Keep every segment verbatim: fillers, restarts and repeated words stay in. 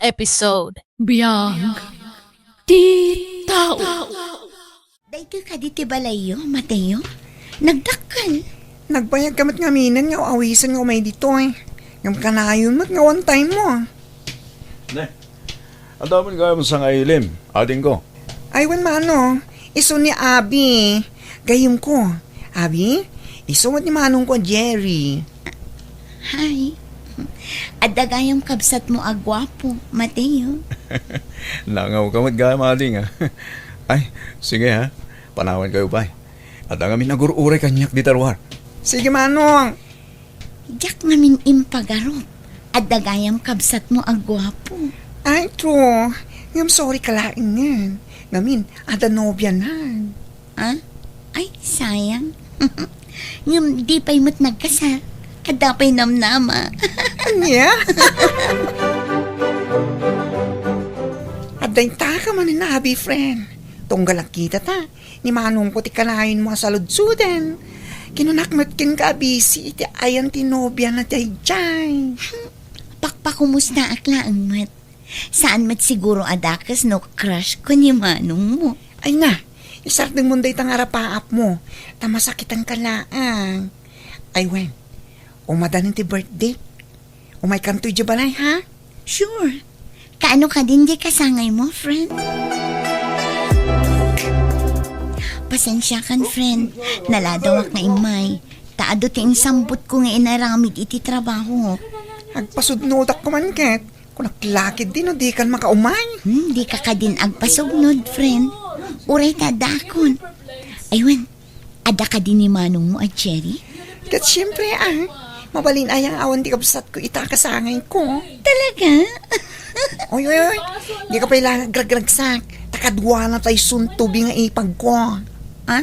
episode. Biag ti tao. Daytoy kadi ti balayyo, Mateo? Nagdakkel. Nagbayag ka met ngaminen nga aw-awisen nga umay ditoy. Ngem kanayon met nga one time mo, ah. Ne, adda man gayam sangailim, adingko. Ay, wen, mano, isu ni Abi. Gayemko. Abi, isu met ni manongko a Jerry. Hi. Adda gayam kabsatmo a guapo, Mateo. Nangaw ka met gayam, ading, ah. Ay, sige, ha. Panawan kayo pay. Adda ngamin agur-uray kaniak dita ruar. Sige, manong. Diak ngamin impagarup. Adda gayam kabsatmo a guapo. Ay, true. Ngem sorry ka laengen. Ngamin, adda nobianan. Ah? Ay, sayang. Ngem di pay met nagkasar. Adda pay namnama. Ania? Adda intaka manen, Abi, friend. Tunggal agkitata, ni manongko ti kanayonmo a saludsoden. Kinunak met kenka a busy iti ayan ti nobiana daydiay. Pakpakumustaak laeng met. Saan met siguro a dakes no crush ko ni manongmo. Ay na, isardengmon dayta nga arapaapmo, ta masakitanka laeng. Ay wen, umadanen ti birthday. Umaykanto idiay balay, ha? Sure. Kaano kadin diay kasangaymo, friend? Pasensiakan, friend. Naladawak nga immay. Ta adu ti insambutko nga inaramid iti trabaho. Agpasudnodak koman ket. Kunak lakid di no dikan makaumay. Hmm, dika kadin agpasugnod, friend. Uray ta addakon. Ay wen, adda kadi ni manongmo a Jerry? Ket siempre, ah, mabalin aya nga awan ti kabsatko ita a kasangayko. Talaga? Oy, oy, oy, dika pay la agragragsak. Ta kaduana tay suntubi nga ipagko. Ah?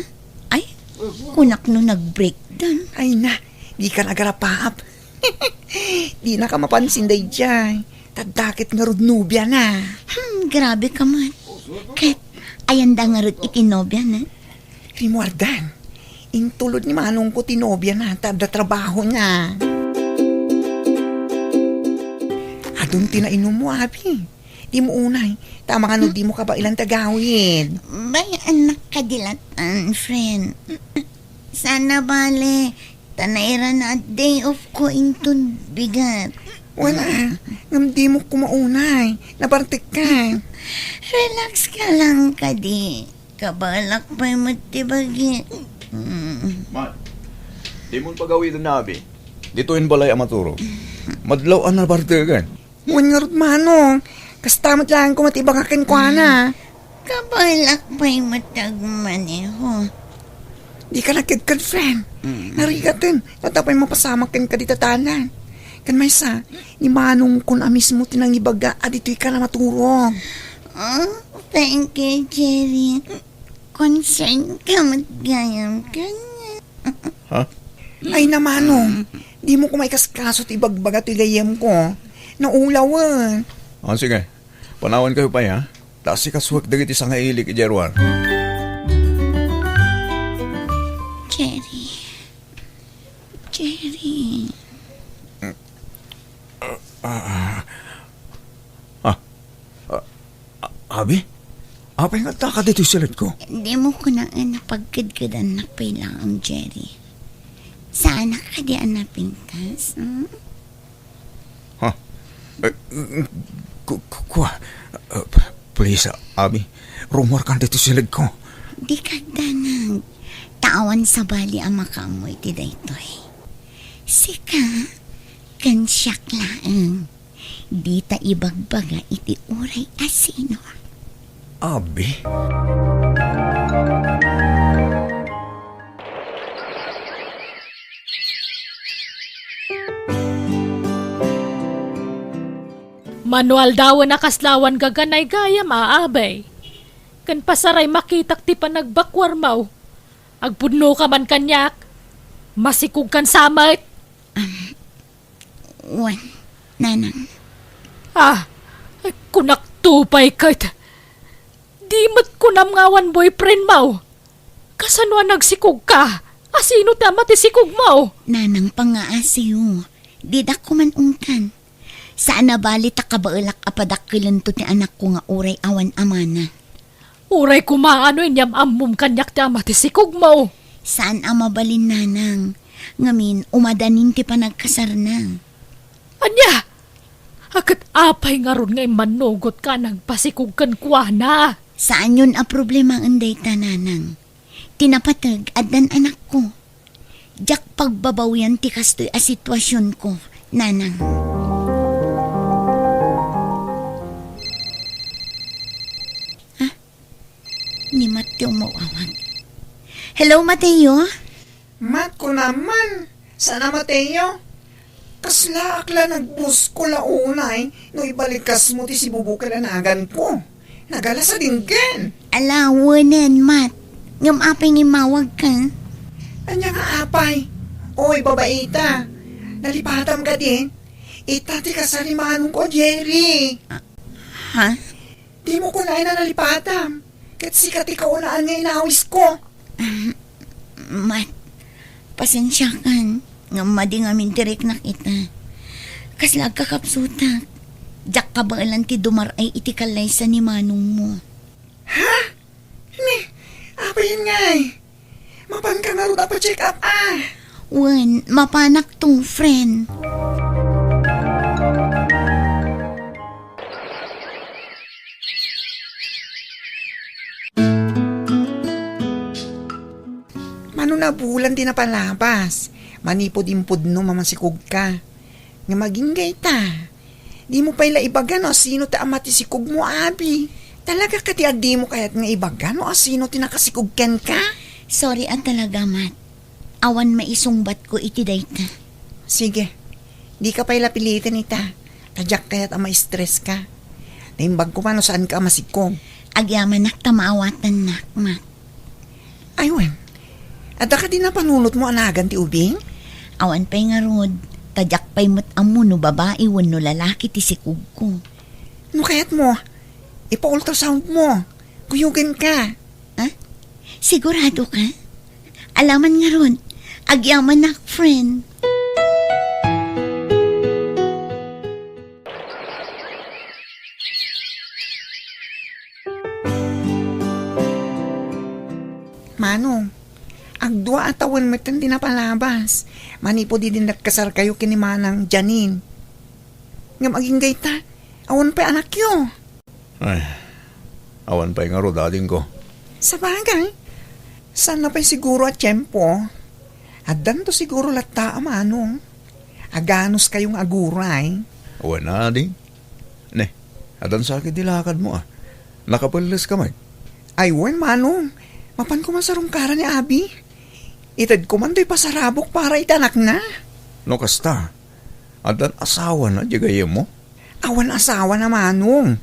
Ay, kunak no nag-breakdown. Ay na, dikan agarapaap. Dinaka mapansin daydiay. Ta adda ket ngarud nobiana. Hmm, grabe ka met. Ket, ayanda ngarud iti nobiana? Rimmuardan. Intulod ni manongko ti nobiana, ta adda trabahona. Adun ti nainummo, abi. Dimo unay, ta amangan no dimo kabaelan ti agawid. Bay, annak kadi latan, friend. Saan a bale, ta nairana a day off ko inton bigat. Wala, ngem dimo koma unay, nabartek ka. Relax ka lang kadi. Kabaelak pay met ti bagi. Mm. Man, dimon pagawiden, abi. Ditoyen balay a maturog. Madlaw a nabartekan. Wen ngarud, manong, kasta met laeng koma ti ibaga kenkuana. Kabaelak pay met ti agmaneho. Dika nagkedked, friend. Mm. Narigaten, no adda pay mapasamak kenka dita dalan. Ken maysa, ni manongkon a mismo ti nangibaga a ditoyka a maturog. Oh, thank you, Jerry. Concern ka met gayam kaniak. Ha? Ay na, manong, dimo koma ikaskaso ti ibagbaga toy gayyemko. Naulawen. Ah, sige. Panawan kayo pay, ha? Ta asikasuek dagiti sangailik idiay ruar. Jerry. Jerry. Ah, ah, ah, ah, abi? Apay nga adda ka ditoy siledko? Dimo kunaen a pagkedkedannak pay laeng, Jerry. Saanak kadi a napintas, hmm? Ha? Eh, ku-, ku-, kua, eh, p-, please, ah, abi, rumuarkan ditoy siledko. Dika agdanag. Ta awan sabali a makaammo iti daytoy. Sika, ken siak laeng. Dita ibagbaga iti uray a sino. Abi? Mano aldawen a kasla awan gaganay gayam a, abay. Ken pasaray makitak ti panagbakuarmo. Agpudno ka man kaniak. Masikog kan samet. Wen, nanang. Ah, kunakto pay ket. Di met kunam nga awan boyfriendmo. Kasano a nagsikog ka? Asino ti ama ti sikogmo? Nanang, pangaasiyo. Didak koma unkan. Saan a bali ta kabaelak a padakkelento ti anakko nga uray awan amana. Uray koma no inyam-ammom kaniak ti ama ti sikogmo. Saan a mabalin, nanang. Ngamin, umadanin ti panagkasarna. Ania? Ket apay ngarud nga immannugotka a nagpasikog kenkuana? Saanyon a problemaen dayta, nanang. Ti napateg, addan anakko. Diak pagbabawian ti kastoy a situasionko, nanang. Ah, ni Mateo mawawag. Hello, Mateo? Mat, kunam man, saan a Mateo? Kaslaak la nagbuskol a unay no ibalikasmo ti sibubukel a naganko. Nagala sa dinggen. Ala, wenen, Mat. Ngem apay nga immawagka? Ania nga apay? Oy, babaita. Nalipatam kadi? Ita ti kasar ni manongko, Jerry. Ah, ha? Dimo kunaen a nalipatam. Ket sika ti kaunaan nga inawisko. Mat, pasensiakan, ngem madi ngamin ti riknak ita. Kasla agkakapsutak. Diak kabaelan ti dumar-ay iti kallaysa ni manongmo. Ha? Ni, apay ngay? Mapanka ngarud a pa-check up, ah? Wen, mapanakto, friend. Mano nabulan ti napalabas? Manipud impudno, mamasikogka. Nga maginggay ta. Dimo pay la ibaga no asino ti ama ti sikogmo, abi. Talaga kadi a dimo kayat nga ibaga no asino ti nakasikog kenka? Sorry a talaga, Mat. Awan maisungbatko iti dayta. Sige. Dika pay la piliten ita. Ta diak kayat a ma-stress ka. Naimbag ko man no saan ka a masikog. Agyamanak ta maawatannak, Mat. Ay, wen. Adda kadi napanunotmo a nagan ti ubing? Awan pay ngarud. Ta diak pay met ammo no babai wenno lalaki ti sikogko. No kayatmo, ipa-ultrasound mo. Kuyogen ka. Ah? Sigurado ka? Alaman ngarud. Agyamanak, friend. Manong, agdua a tawen metten ti napalabas manipud idi nagkasarkayo ken ni Manang Janine. Ngem agingga ita, awan pay anakyo. Ay, awan pay ngarud, adingko. Sabagay, saan na pay siguro a tiempo. Addanto siguro latta a manong. Aganos kayo nga aguray. Wen, ading. Ne, addan sakit ti lakadmo, a. Nakapelles ka met? Ay, wen, manong. Mapanko man sarungkaran ni abi. Itedko man toy pasarabok para iti anakna. No kasta, addan asawana diay gayyemmo? Awan asawana, manong.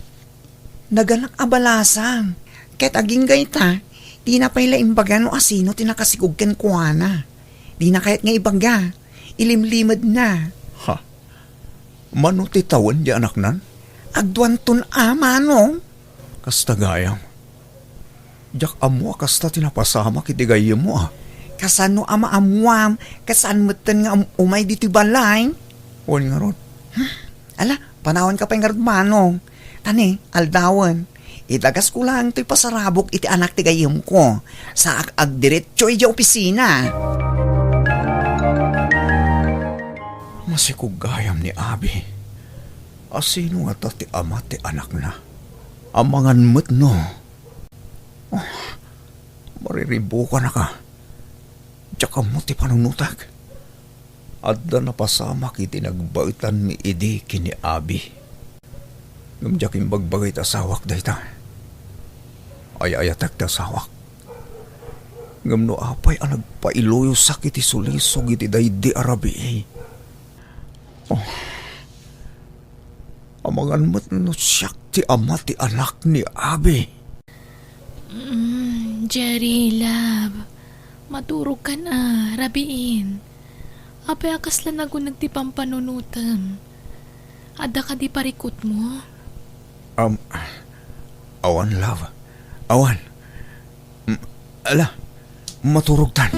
Naganak a balasang. Ket agingga ita, dina pay la imbaga no asino ti nakasikog kenkuana. Dina kayat nga ibaga. Ilimlimedna. Ha? Mano ti tawen ti anaknan? Agduanton a, manong. Kasta gayam. Diak ammo a kasta ti napasamak iti gayyemmo, a. Kasano a maammuam, ket saan metten nga um-, umay ditoy balay? Wen ngarud. Ala, panawanka pay ngarud, manong. Ta ne, aldawen, idagasko laeng toy pasarabok iti anak ti gayyemko. Saak agdiretso idiay opisina. Masikog gayam ni abi. Asino ngata ti ama ti anakna? Amangan met no? Oh, mariribukanaka. Diak ammo ti panunotak. Adda napasamak iti nagbaetanmi idi ken ni abi. Ngem diak imbagbaga iti asawak dayta. Ay-ayatek ti asawak. Ngem no apay a nagpailuyosak iti sulisog iti daydi a rabii? Oh. Amangan met no siak ti ama ti anak ni abi. Mm, Jerry, love. Maturogkan a, rabiin. Apay a kasla naguneg ti pampanunotem? Adda kadi parikutmo? Um, awan, love. Awan. Mm, ala, maturogtan.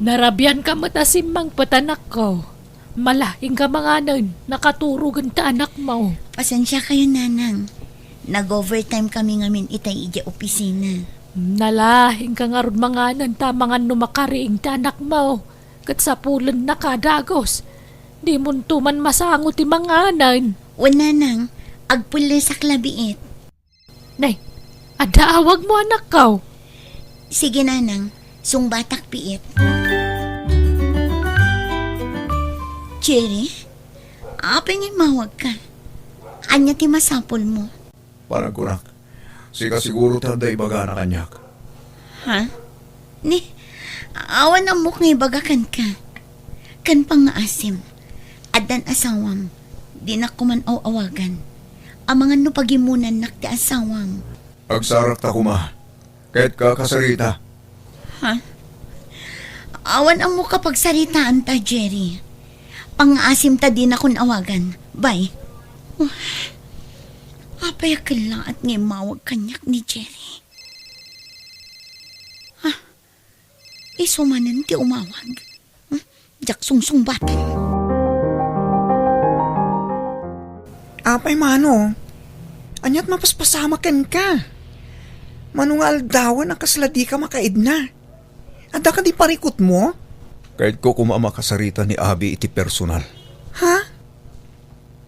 Narabianka met a simmangpet, anakko. Mala, inka manganen, nakaturogen ti anakmo. Pasensiakayo, Nanang. Nag-overtime kami ngamin itay idiay opisina. Nala, inka ngarud manganen ta amangan no makariing ti anakmo. Ket sapulennaka a dagus. Dimonto man masango ti manganen. Wen, Nanang, agpullesak la biit. Nay, adda awagmo, anakko. Sige, Nanang, sungbatak biit. Jerry, apay nga immawagka? Ania ti masapulmo? Panagkunak, sika siguro ti adda ibagana kaniak. Ha? Ni, awan ammok nga ibaga kenka. Ken pangngaasim, addan asawam, dinak koma aw-awagan. Amangan no pagimonannak ti asawam. Agsarakta koma. Ket kakasarita. Ha? Awan ammok a pagsaritaanta, Jerry. Pangngaasim ta dinakon awagan. Bye. Apay a kellaat nga immawag kaniak ni Jerry? Ah, isu manen ti umawag. Hmm? Diak sungsungbatan. Apay, Mano? Aniat mapaspasamak kenka? Mano nga aldawen a kasla dika makaidna? Adda kadi parikutmo? Kayatko koma a makasarita ni Abi iti personal. Ha?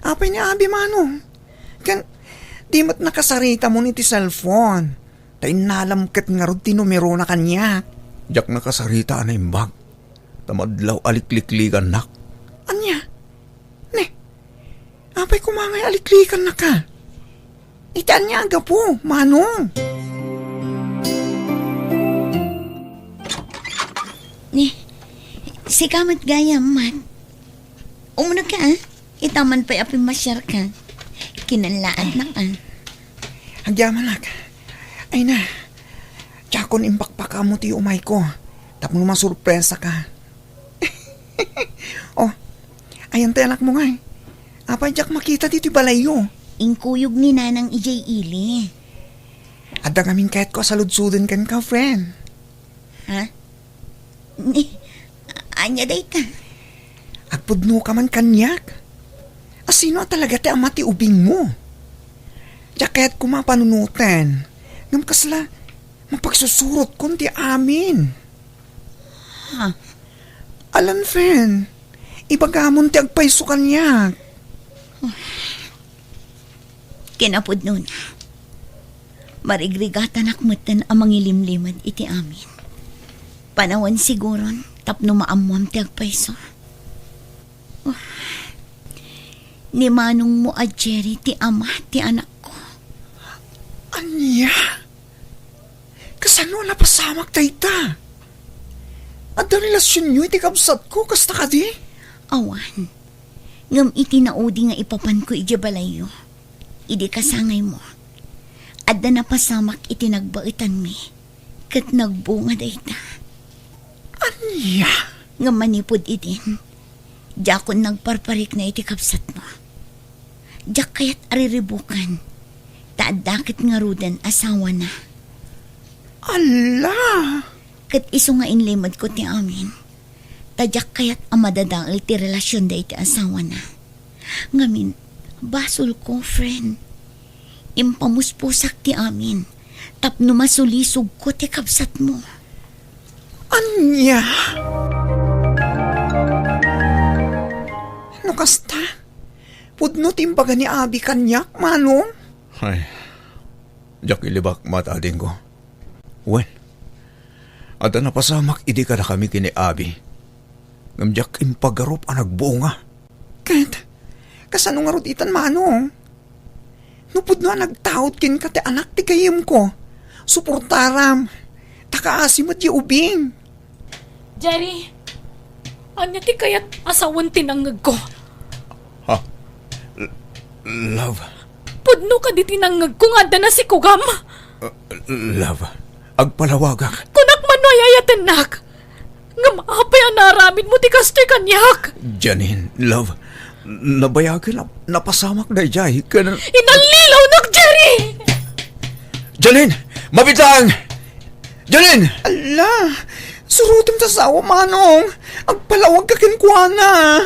Apay ni Abi, Mano? Ken, di met nakasarita mon iti cellphone. Ta innalam ket ngarud ti numerona kaniak. Diak nakasarita a naimbag. Ta madlaw a likliklikannak. Ania? Ne, apay koma ngay a liklikannaka? Iti ania a gapu, Manong? Ni, sika met gayam, Mat. Umunegka, a? Ita man pay a pimmasiarka. Kinallaatnak, a. Agyamanak. Ay na, diakon impakpakamo ti umayko. Tapno masurpresaka. Oh, ayan ti anakmo ngay. Apay diak makita ditoy balayyo? Inkuyog ni Nanang idiay ili. Adda ngamin kayatko a saludsoden kenka, friend. Ha? Ni, ania dayta? Agpudnoka man kaniak? A sino a talaga ti ama ti ubingmo? Diak kayat koma a panunoten. Ngem kasla, mapagsusurotkon ti amin. Ha? Alan, friend, ibagamon ti agpayso kaniak. Kinapudnona, marigrigatanak metten a mangilimlimed iti amin. Panawen siguron tapno maammoam ti agpayso. Ni manongmo a Jerry ti ama ti anakko. Ania? Kasano a napasamak dayta? Adda relasionyo iti kabsatko, kasta kadi? Awan. Ngem iti naudi nga ipapanko idiay balayyo, idi kasangaymo, adda napasamak iti nagbaetanmi, ket nagbunga dayta. Ania? Ngem manipud idin, diakon nagparparikna iti kabsatmo. Diak kayat a riribukan, ta adda ket ngaruden asawana. Alla! Ket isu nga inlimedko ti amin, ta diak kayat a madadael ti relasionda iti asawana. Ngamin, basolko, friend. Impamuspusak ti amin tapno masulisogko ti kabsatmo. Ania? No kasta, pudno ti imbaga ni Abi kaniak, Manong? Ay, diak ilibak, Mat, adingko. Wen, adda napasamak idi kadakami ken ni Abi. Ngem diak impagarup a nagbunga. Ket, kasano ngarud itan, Manong? No pudno a nagtaud kenka ti anak ti gayyemko, suportaram, ta kaasi met diay ubing. Jerry, ania ti kayat a sawen ti nangngegko? Ha? L-, love. Pudno kadi ti nangngegko nga adda nasikugam? Uh, love, agpalawagak. Kunak man no ay-ayatennak. Ngem apay a naaramidmo ti kastoy kaniak? Janine, love, nabayagen a napasamak daydiay ken inallilawnak, Jerry! Janine! Mabitang! Janine! Ala! Surotem ti asawa, Manong! Agpalawagka kenkuana!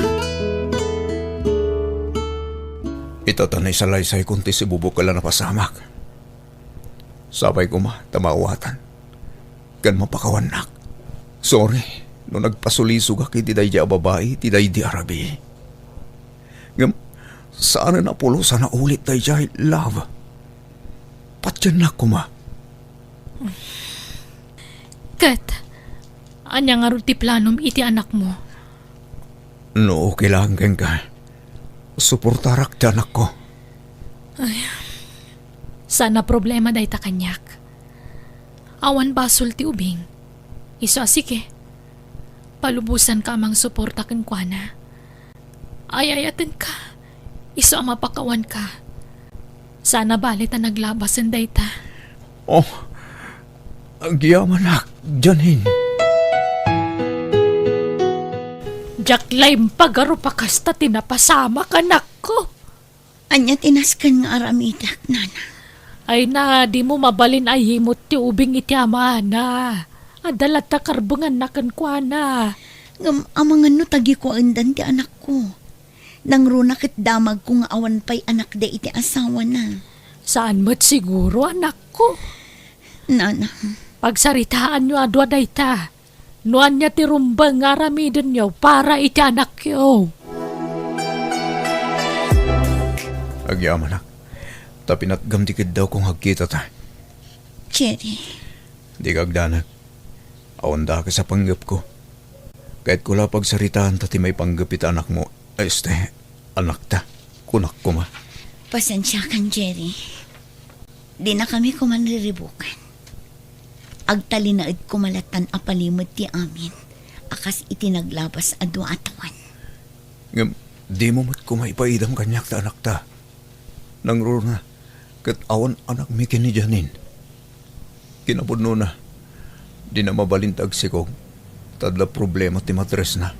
Ita ta naisalaysay kon ti sibubukkel a napasamak. Sapay koma ta maawatan ken mapakawannak. Sorry no nagpasulisogak iti daydi a babai iti daydi a rabii. Ngem saanen a pulos a naulit daydiay, love. Patiennak koma. Ket, ania ngarud ti planom iti anakmo? No okay laeng kenka, suportarak ti anakko. Ay, saan a problema dayta kaniak. Awan basol ti ubing. Isu a sige. Palubosanka a mangsuporta kenkuana. Ay-ayatenka. Isu a mapakawanka. Saan a bale ta naglabasen dayta. Oh, agyamanak, Janine. Diak la impagarup a kasta ti napasamak, anakko. Ania ti nasken nga aramidek, nana? Ay na, dimo mabalin a yimot ti ubing iti amana. Adda latta karbenganna kenkuana. Ngem amangan no tagikuaendan ti anakko. Nangruna ket damagko nga awan pay anakda iti asawana. Saan met siguro, anakko? Nana. Pagsaritaanyo a dua dayta. No ania ti rumbeng nga aramidenyo para iti anakyo. Agyamanak, ta pinatgam ti kiddawko nga agkitata. Jerry. Dika agdanag. Awan dakes a panggepko. Kayatko la pagsaritaanta ti maipanggep iti anakmo. Este, anakta, kunak koma. Pasensiakan, Jerry. Dinakami koma riribukan. Agtalinaed koma lattan a palimed ti amin a kas iti naglabas a dua a tawen. Ngem dimo met koma ipaidam kaniak ta anakta. Nangruna ket awan anakmi ken ni Janine. Kinapudnona, dina mabalin ti agsikog, ta adda problema ti matresna.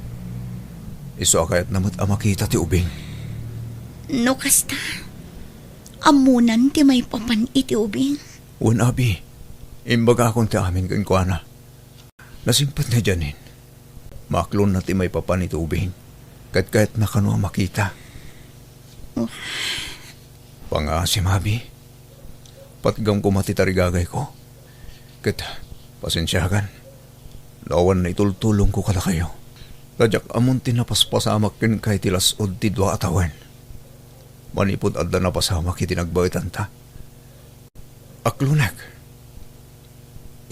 Isu a kayatna met a makita ti ubing. No kasta, ammonan ti maipapan iti ubing? Wen, abi, imbagakon ti amin kenkuana. Nasingpet ni Janine. Maaklonna ti maipapan iti ubing, ket kayatna kano a makita. Oh. Pangaasim, abi. Patgam koma ti tarigagayko. Ket pasensiakan no awan naitultulongko kadakayo. Ta diak ammon ti napaspasamak kenka iti las-ud ti dua a tawen. Manipud adda napasamak iti nagbaetanta. Aklonek.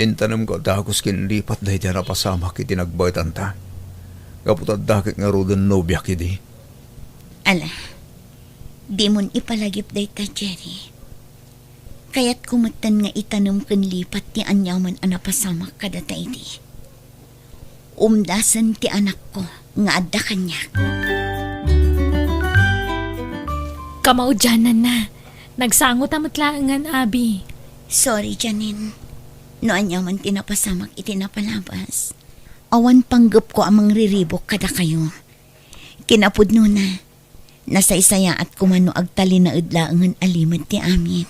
Intanemko a dagus ken lipat daydi a napasamak iti nagbaetanta. Gapu ta adda ket ngaruden nobiak idi. Ala, dimon ipalagip dayta, Jerry. Kayatko metten nga itanem ken lipat ti aniaman a napasamak kadata idi. Umdasen ti anakko nga adda kaniak. Kamaudiananna, nagsangota met laengen, abi. Sorry, Janine. No aniaman ti napasamak iti napalabas, awan panggepko a mangriribuk kadakayo. Kinapudnona, nasaysayaat koma no agtalinaed laengen a limed ti amin.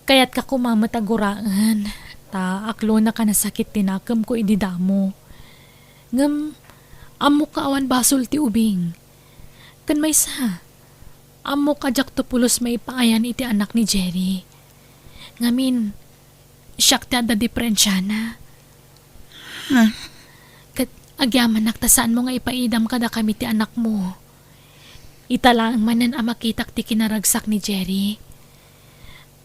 Kayatka koma met a guraen, ta aklonek a nasakit ti nakemko idi damo. Ngem, ammok nga awan basol ti ubing. Ken maysa, ammok a diakto pulos maipaayan iti anak ni Jerry. Ngamin, siak ti adda diperensiana. Ha? Ket agyamanak ta saanmo nga ipaidam kadakami ti anakmo. Ita laeng manen a makitak ti kinaragsak ni Jerry.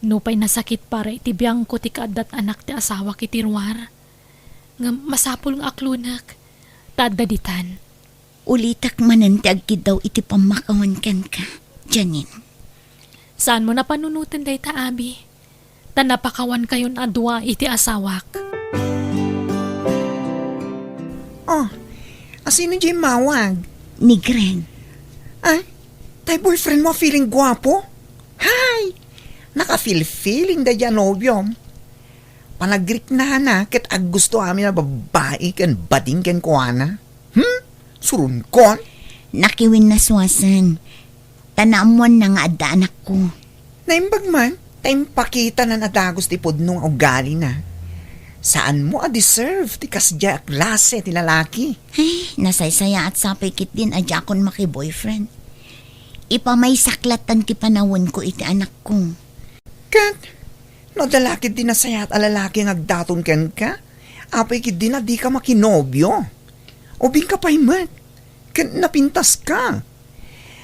Nupay nasakit para iti biangko ti kaaddat anak ti asawak iti ruar, ngem masapul nga aklonek ta adda ditan. Ulitek manen ti agkiddaw iti pammakawan kenka, Janine. Saanmo a panunoten dayta, abi. Ta napakawankayon a dua iti asawak. Oh, asino diay immawag? Ni Greg. Ay, tay boyfriend mo a feeling guapo? Hay! Naka-feel-feeling daydiay a nobiom. Panagriknana ket aggusto amin a babbai ken bading kenkuana. Hmm? Suronkon? Nakiwinnasuasen. Ta naammoanna nga adda anakko. Naimbag man, ta impakitana a dagus ti pudno nga ugalina. Saanmo a deserve ti kasdiay a klase ti lalaki. Ay, nasaysayaat sapay ketdin a diakon maki-boyfriend. Ipamaysak lattan ti panawenko iti anakko. Ket no adda la ketdi nasayaat a lalaki nga agdaton kenka, apay ketdi a dika makinobio? Ubingka pay met, ket napintaska.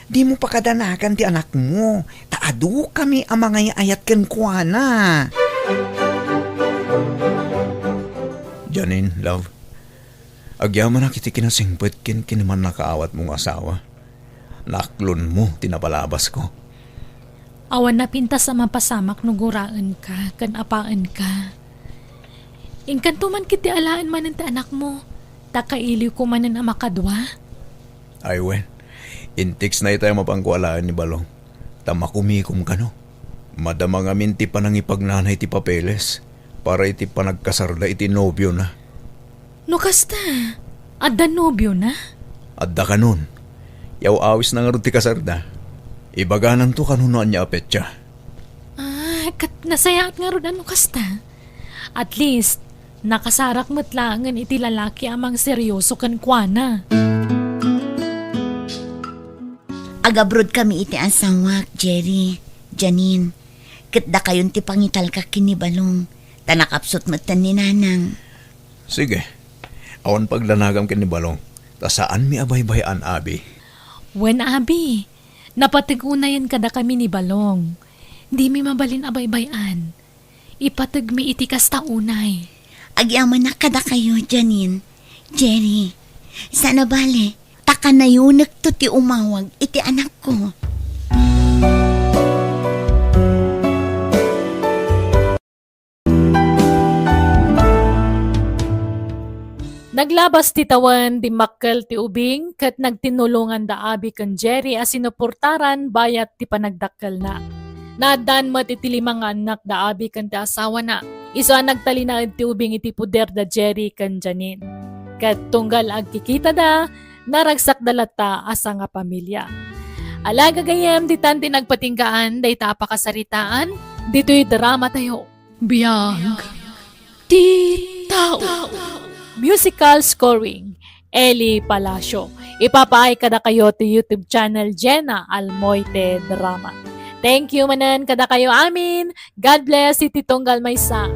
Dimo pakadanagan ti anakmo, ta adukami a mangay-ayat kenkuana. Janine, love, agyamanak iti kinasingpet ken kinamannakaawatmo nga asawa. Naaklonmo ti napalabasko. Awan napintas a mapasamak no guraenka ken apaenka. Inkanto man ketdi alaen manen ti anakmo, ta kailiwko manen a makadua. Ay wen, intikna itay a mapanko alaen ni Balong, ta makumikom kano. Madama ngamin ti panangipagnana iti papeles para iti panagkasarda iti nobiona. No kasta, adda nobiona? Adda kanon. Yaw-awisna ngarud ti kasarda. Ibagananto kano no ania a petsa. Ah, ket nasayaat ngarud a no kasta. At least, nakasarak met laengen iti lalaki a mangseryoso kenkuana. Agabrodkami iti asawak, Jerry, Janine. Ket dakayon ti pangitalkak ken ni Balong, ta nakapsut metten ni Nanang. Sige. Awan pagdanagam ken ni Balong, ta saanmi a baybay-an, abi. Wen, abi. Napateg unayen kadakami ni Balong. Dimi mabalin a baybay-an. Ipategmi iti kasta unay. Agyamanak kadakayo, Janine, Jerry. Saan a bale, ta kanayonekto ti umawag iti anakko. Naglabas ti tawen, dimmakkel ti ubing, ket nagtinulongan da Abi ken Jerry a sinuportaran bayat ti panagdakkelna. Naaddaan met iti lima nga annak da Abi ken ti asawana. Isu a nagtalinaed ti ubing iti poder da Jerry ken Janine. Ket tunggal agkikitada, naragsakda latta a sangapamilia. Ala, gagayyem, ditan ti nagpatinggaan dayta a pakasaritaan ditoy dramatayo. Biag ti tao. Musical scoring, Eli Palacio. Ipapaay kadakayo ti YouTube channel Jenna Almoite Drama. Thank you manen kadakayo amin. God bless iti tunggal maysa.